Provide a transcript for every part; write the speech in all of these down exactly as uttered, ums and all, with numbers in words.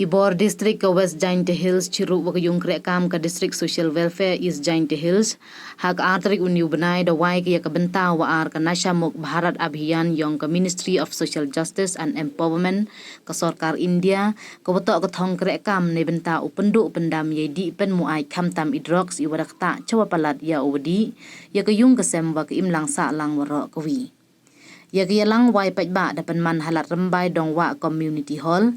I bor district ka West Jaintia Hills chirup wa ka yung krehkam ka District Social Welfare East Jaintia Hills, ha ka ar tarik u ni u bnai da wai ka ya ka bynta wa ar ka Nasha Mukt Bharat Abhiyan yong ka Ministry of Social Justice and Empowerment ka sorkar India, ka wa toh ka thong krehkam ne bynta u pynduh pyndam yei dih pynmuaid khamtam i drugs i wa da ktah cha wa palat ya u wa dih, ya ka yung ka sem wa ka imlang sahlang waroh kawi. Ya ka yalang wai paidbah da pynman ha Ladrymbai Dongwah Community Hall.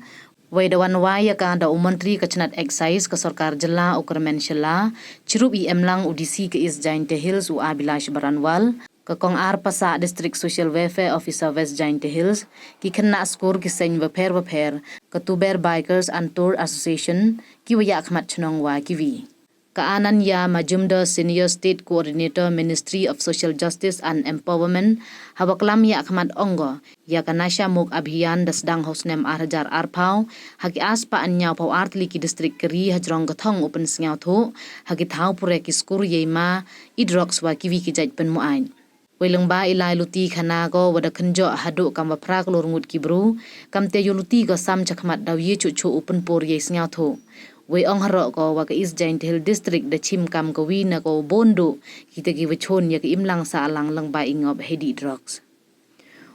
Wei da wan wai ya ka da u Montri ka chnat Excise ka sorkar jylla u Kyrmen Shylla, chirup i emlang u D C ka East Jaintia Hills u Abhilash Baranwal, ka Kong R Passah, District Social Welfare Officer West Jaintia Hills, ki khynnah skur ki seng wapher wapher, ka Tuber Bikers and Tour Association, ki wa yakhmat chnong wa kiwi. Ka Ananya Majumdar, Senior State Coordinator, Ministry of Social Justice and Empowerment, ha wa klam yakhmat ong ko, ya ka Nasha Mukt Abhiyan da sdang ha u snem ar hajar arphaw, ha ki aspah ynñiaw phaw ar tylli ki district ka ri hajrong ka thong u pynsngiawthuh ha ki thaw pure ki skur yei ma i drugs wa kiwi ki jait pynmuaid. Wei lyngba i lai luti khana ko wa da kynjoh haduh kam wa phra klur ngut ki bru, kamte yoh luti ko sam chakhmat daw ye chuh chuh u pynpur yei sngewthuh. Wei ong haroh ko wa ka East Jaintia Hills District da chim kam kawi na ko bun duh kita ki wa chun ya ka imlang sahlang lyngba i ngop hei dih drugs.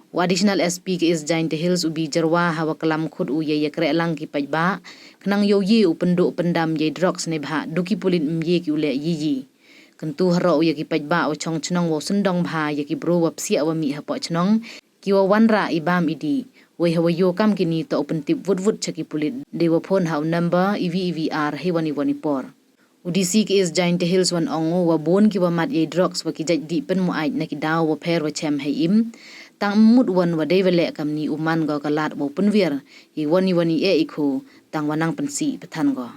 U Additional S P ka East Jaintia Hills u B Jyrwa ha wa klam khut u yei yakrehlang ki paidbah, khnang yow ye u pynduh pyndam yei drugs ne bha du ki pulit ym ye ki u leh yei yei. Kyntu haroh u ya ki paidbah wa chong chnong wow syndong bha ya ki bru wa psiah wa mih hapoh chnong, ki wa wanrah i bam i dih. Wei ha wa yoh kam kini toh u pyntip wut wut cha ki pulit dei wa phone ha u number iwi iwi ar hei wan i wan i por. U D C ka East Jaintia Hills wan ong u wa bun ki wa mat yei drugs wa ki jait dih pynmuaid na ki daw wapher wa chem hei im. Tang mut wan wa dei wa leh kamni u man ko ka lad wow pynwiar i wan i wan i eh i khu, tang wa nang pynsih pathan ko.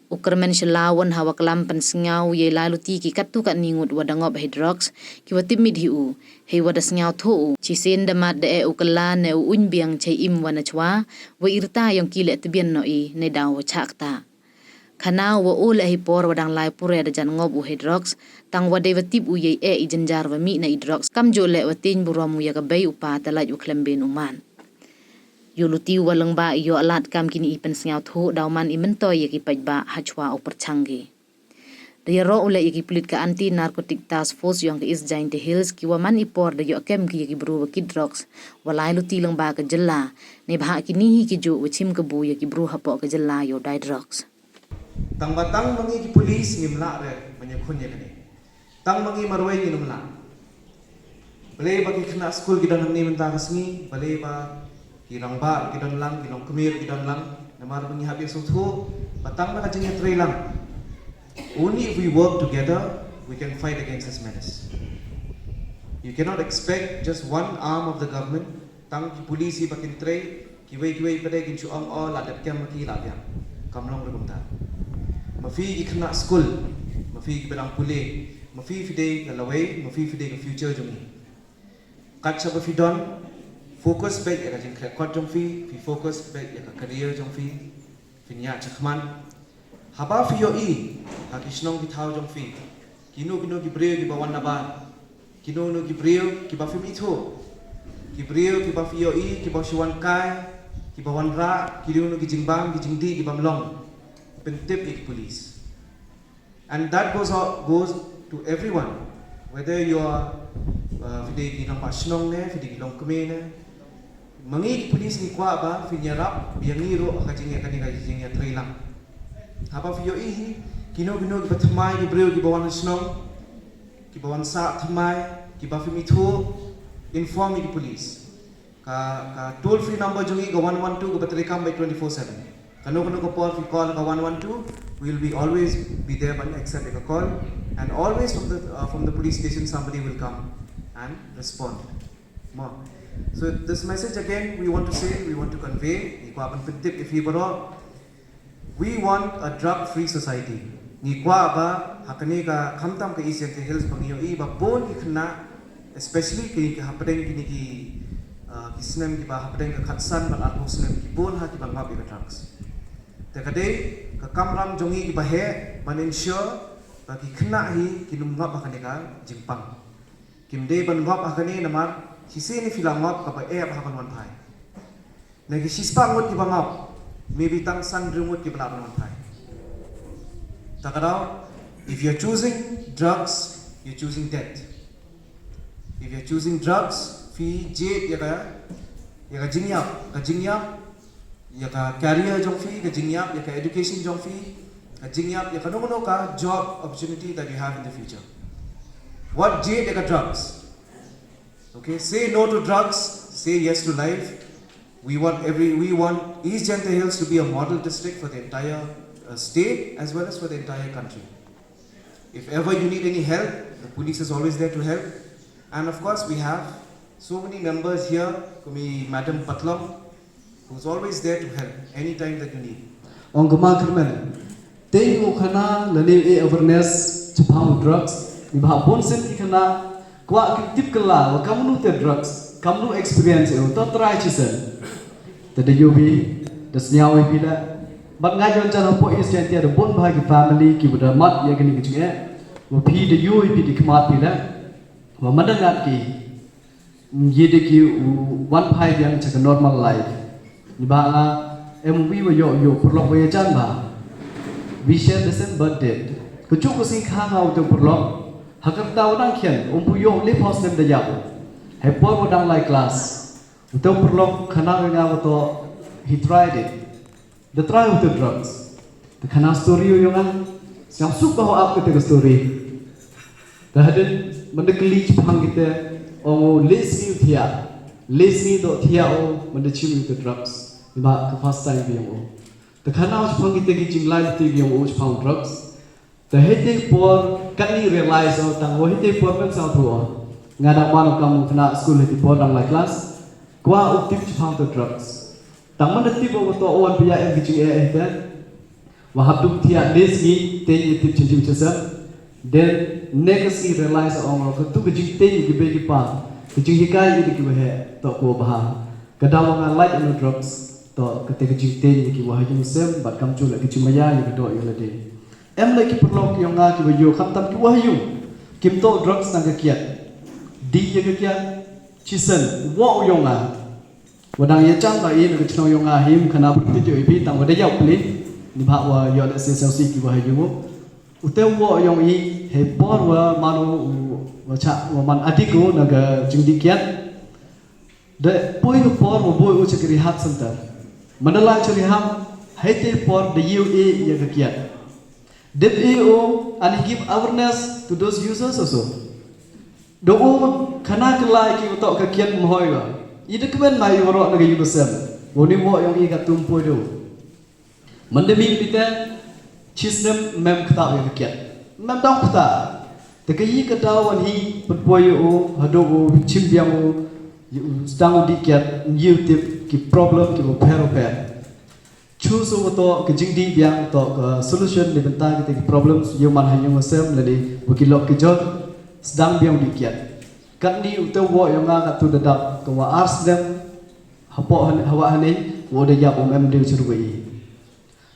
U Kyrmen Shylla wan ha wa klam pynsngiaw yei lai luti ki katto katni ngut wa da ngop hei drugs, ki wa tip mit hi u, hei wa da sngewthuh u chisien da mat da eh u kylla ne u uiñ biang chei im wa na chwa, wa i rta yong ki leh tbian noh i ne daw wa chah ktah. Khana u wa u leh hei por wa dang lai pure da jan ngop u hei drugs, tang wa dei wa tip u yei eh i jynjar wa mih na i drugs, kamjooh leh wa tieng burom u ya ka bei u pa, talait u khlem bin u man. Yoh luti u wa lyngba i yoh lad kam kini i pynsngiawthuh daw man i myntoi ya ki paidbah hachwa u pyrchang ki. Da yaroh u leh ya ki pulit ka Anti Narcotic Task Force yong ka East Jaintia Hills, ki wa man i por da yoh kem ki ya ki bru wa kit drugs, wa lai luti lyngba ka jylla, ne bha kini hi ki jooh wa chim kabu ya ki bru hapoh ka jylla yow dai drugs. Tang wa tang mangi ki police ngim lah re man yakhun ya kani. Tang mangi marwei ngi num lah. Balei ba ki khynnah skul ki don hangne mynta ka sngi, balei ba ki rangbah ki don lang, ki longkmie ki don lang, namar ba ngi hap ya sngewthuh ba tang na ka jingyatrei lang. Only if we work together, we can fight against this menace. You cannot expect just one arm of the government, tang ki police hi ba kin trei, kiwei kiwei pat de kin shu ong o la dep kem ma ki la biang. Kam long re kumta. Ma phi ki khynnah skul, ma phi ki badang pule, ma phi phi dei ka lawei, ma phi phi dei ka future jong ngi. Kat cha ba phi don, focus beit ya ka jingkhreh kot jong phi, phi focus beit ya ka career jong phi, phin ya chakhmat. Haba phi yoh i ha ki shnong ki thaw jong phi, kino kino ki briew ki ba wan nabar, kino kino ki briew ki ba phim ithuh, ki briew ki ba phi yoh i ki ba shu wan kai, ki ba wan rah, kino kino ki jingbam ki jingdih ki bam long, pyntip ya ki police. And that goes out, goes to everyone, whether you are, uh, phi dei ki nongbah shnong ne, phi dei ki longkmie ne. Mangi ki police ngi kwah ba phin yarap ya ngi ruh ha ka jingya kani ka jingyatrei lang. Haba phi yoh i hi kino kino ki ba thymmai ki briew ki ba wan shnong, ki ba wan sah thymmai, ki ba phim ithuh, inform ya ki police. Ka, ka toll free number jong ngi ka one one two ka ba treikam beit twenty-four seven. Kano kano ka por phi call ka one one two, we will be always be there ban accept ya ka call, and always from the, uh, from the police station somebody will come and respond. Mo. So this message again we want to say, we want to convey, ngi kwah ban pyntip ya phi baroh. We want a drug free society. Ngi kwah ba ha kani ka, khamtam ka East Jaintia Hills ba ngi yoh i ba bun ki khynnah, especially ki, ki hapdeng kini ki, uh, ki snem ki ba hapdeng ka khatsan bad arphew snem, ki bun ha ki ba ngop ya ka drugs. Te ka dei ka kamram jong ngi ki ba heh ban ensure ba ki khynnah hi kin ym ngop ha kani ka jingpang. Kim dei ban ngop ha kani namar shisien i phi la ngop ka ba eh ha ban wan phai. Na ki shispah ngut ki ba ngop, Maybe tang san ringwut ki bynap wan phai. Ta ka daw, if you're choosing drugs, you're choosing death. If you're choosing drugs, phi jied ya ka, ya ka jingyap, ka jingyap, ya ka career jong phi, ka jingyap ya ka education jong phi, ka jingyap ya ka no no ka job opportunity that you have in the future. What jied ya ka drugs? Okay, say no to drugs, say yes to life. We want every, we want East Jaintia Hills to be a model district for the entire uh, state as well as for the entire country. If ever you need any help, the police is always there to help. And of course, we have so many members here, kumi Madam Patlong, who's always there to help anytime that you need. Ong kama kyrmen, te u khana lane e awareness chaphang drugs, ni bha bon sem ki khana, kwah ki tip kylla wa kamnu te drugs, kamnu experience e, to try chisen. Te da yobi, da sniaw i bi da. Bat nga jon jan hapoh East Jaintia da bon bha ki family ki wa da mat ya kini ki jingeh. Wa phi da yobi di khmat phi da. Wa manda ngat ki. Ye de ki u wan phai biang cha ka normal life. Ni ba nga em wi wa yo yo pyrlok wa ya jan ba. We share the same birth date. Ka chu ka sing kha nga u te pyrlok. Ha ka ta wa dang khian, um pu yo le pos lem da yap. Hai por wa dang lai class. U te pyrlok khana nga wa to, he tried it. Da try u te drugs. Te khana story u yong nga. Siang suk ba ho ap ka te ka story. Te hadin, manda kylli chaphang kite, ong u le sngi u thiah. Le sngi doh thiah u, manda chim u te drugs. Ni ba ka first time bi yong u. Te khana u chaphang kite ki jinglai te bi yong u chaphang drugs. Te hei te por, katni realize o, tang o hei te por men sa tu o. Nga dang man o kam u khana school hei te por dang lai class. Kwah u tip chaphang te drugs. Tang manda tip o wa to o wan pia em ki jingeh hei te. Wa hap du thiah le sngi, te i tip chynjing chasem. Then, next sngi realize o ong o, ka tu ka jingtei ki bei ki pa. Ka jinghikai i ki wa he, to ko bha. Ka daw wa nga like no drugs, to ka te ka jingtei ki wa ha yung sem, bat kam chu la ki jingmaya ya ka doh ya la de. Em la ki pyrlok yong nga ki wa yo khamtam ki wa ha yung. Kim to drugs na ka kiat. Di ya ka kiat, chisen, wa u yong nga. Wa dang ya chang ba i na ka chnong yong nga him khana pyrthit yo i pi tang wa da yau pli. Ni bha wa yo le se se si ki wa ha yung. U te wa yong i, hei por wa man u, wa cha, wa man adik u na ka jingdi kiat. De poi u por wa boi u cha ka rehab center. Manda lai cha rehab, hei te por de yu e ya ka kiat. Dep e o, and he give awareness to those users also. Do o, khana ka lai ki u to ka kiat mhoi wa. I de kmen mai wa ro na ka yu sem. Wa ni mo yong i ka tum poi do. Manda mi bite, chisnem mem kta ya ka kiat. Mem dang kta. Te ka yi ka daw wan hi, pynpoi u, hadooh u, chim biang u, u sdang u di kiat, u tip ki problem ki wa pher u pher. Chu su wa to, ka jingdi biang to, ka solution ni bynta ki te ki problems, yow man ha yung sem, lane, wa ki lok ki jot, sdang biang u di kiat. Katni u te wa yong nga ka tu da dap, ka wa ars dem, hapoh han, hawa hane, wa da yap um em de u chirwei.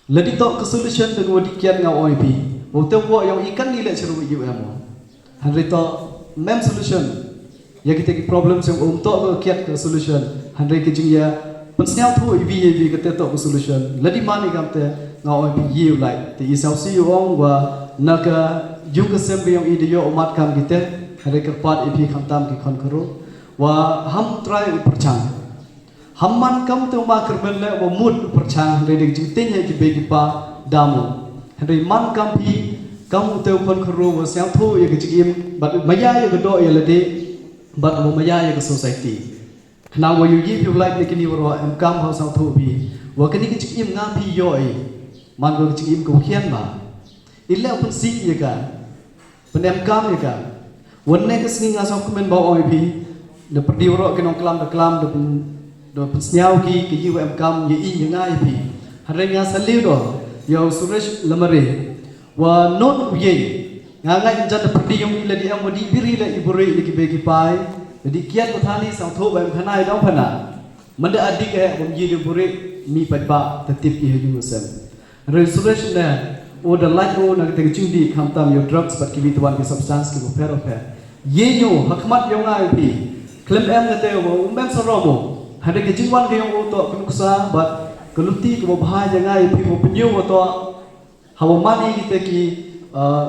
Ladi to ka solution da ka wa di kiat nga oi pi. Wa te wa yong i katni le chirwei u em. Hanre to mem solution. Ya ki te ki problem sem um to ka kiat ka solution. Hanre ki jingya. Pynsniaw thu i bi ya bi ka te to ka solution. Ladi man i kam te nga oi pi ye u lai. Te i saw si u ong wa na ka yung ka sem ka yong i de yo u mat kam ki te. Hanre kyrpad i pi khamtam ki khon kharo. Wa ham try u pyrchang. Ham man kam u te u ma kyrmen le wa mut u pyrchang, hynrei da ka jingteng ya ki bei ki pa dam u. Hynrei man kam phi, kam u te u khon kharo wa siang thu ya ka jingim, bat maya ya ka doh ya la de, bat wa maya ya ka society. Khnang wa yu yi phi u lait ne kini wa ro em kam ha siang thu phi, wa kani ka jingim nga phi yo i, man ka jingim ka wa khian ba. I le u pynsih ya ka. Pynemkam ya ka. Wan ne ka sngi nga song kmen ba oi phi. Da pyrdi waroh ki nongklam da klam da pyn, da pynsniaw ki ka yi wa emkam ya i ya nga ya phi. Hynrei nga saliu do. Ya u Suresh Lamare. Wa not u yei. Nga ngai jan da pyrdi yong i la di em wa di biri la i buri la ki bei ki pai. La di kiat wa thani sang tho ba em khana i dong phana. Manda adik eh, bam yi de burik, mi pat ba, ta tip ki ha yung sem. Hynrei Suresh ne, o da lait o na ka te ka jingdi khamtam ya drugs bad ki wi tawan ki substance ki wa pher wa pher. Ye nyo, ha khmat yong nga ya phi. Khlem em nga te wa, um em sarom o. Hynrei ka jingwan ka yong o toh ka nuksa bad Ka luti ka wa bha ya nga ya phi wa pynyoh wa toh, ha wa man i kita ki, uh,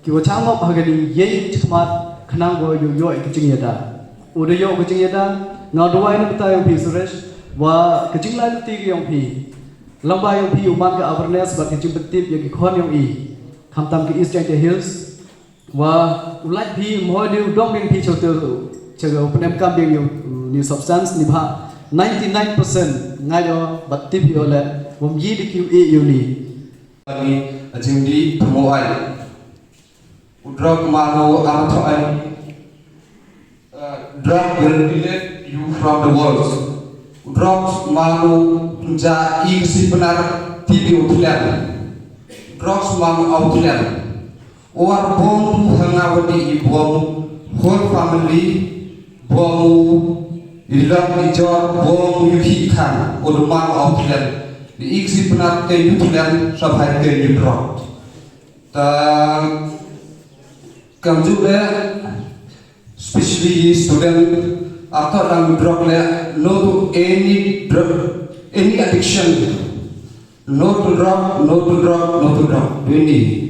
ki wa changop ha kani yei chakhmat khnang wa yoh yoh i ka jingyada. U da yoh ka jingyada, nga u duwai na bynta yong phi Suresh, wa ka jinglai luti ka yong phi. Lang ba yong phi u man ka awareness wa ka jingpyntip ya ki khon yong i. Khamtam ka East Jaintia Hills, wa u lait phi mhoi ni u dong biang phi chau te, chau u pynemkam biang ni u, ni substance ni bha. Ninety nine percent ngai do bat tip yo le, wam yi di ki u e yo ni. Ni, a jing di promo ai. U drug man u artho ai. Uh, drug will delete you from the world. Drugs man u ja i si Pnar tip i u thlen. Drugs man u au thlen. War bom u hanga wadi i bom u whole family, bom u i lok i jor, bom u yu hi khan, u du man u au thlen. Di i si Pnar te yu thlen, sa bha te yu drug. Ta kam ju le, especially student, artho dang drug le, no to any drug, any addiction. No to drug, no to drug, no to drug. Duni.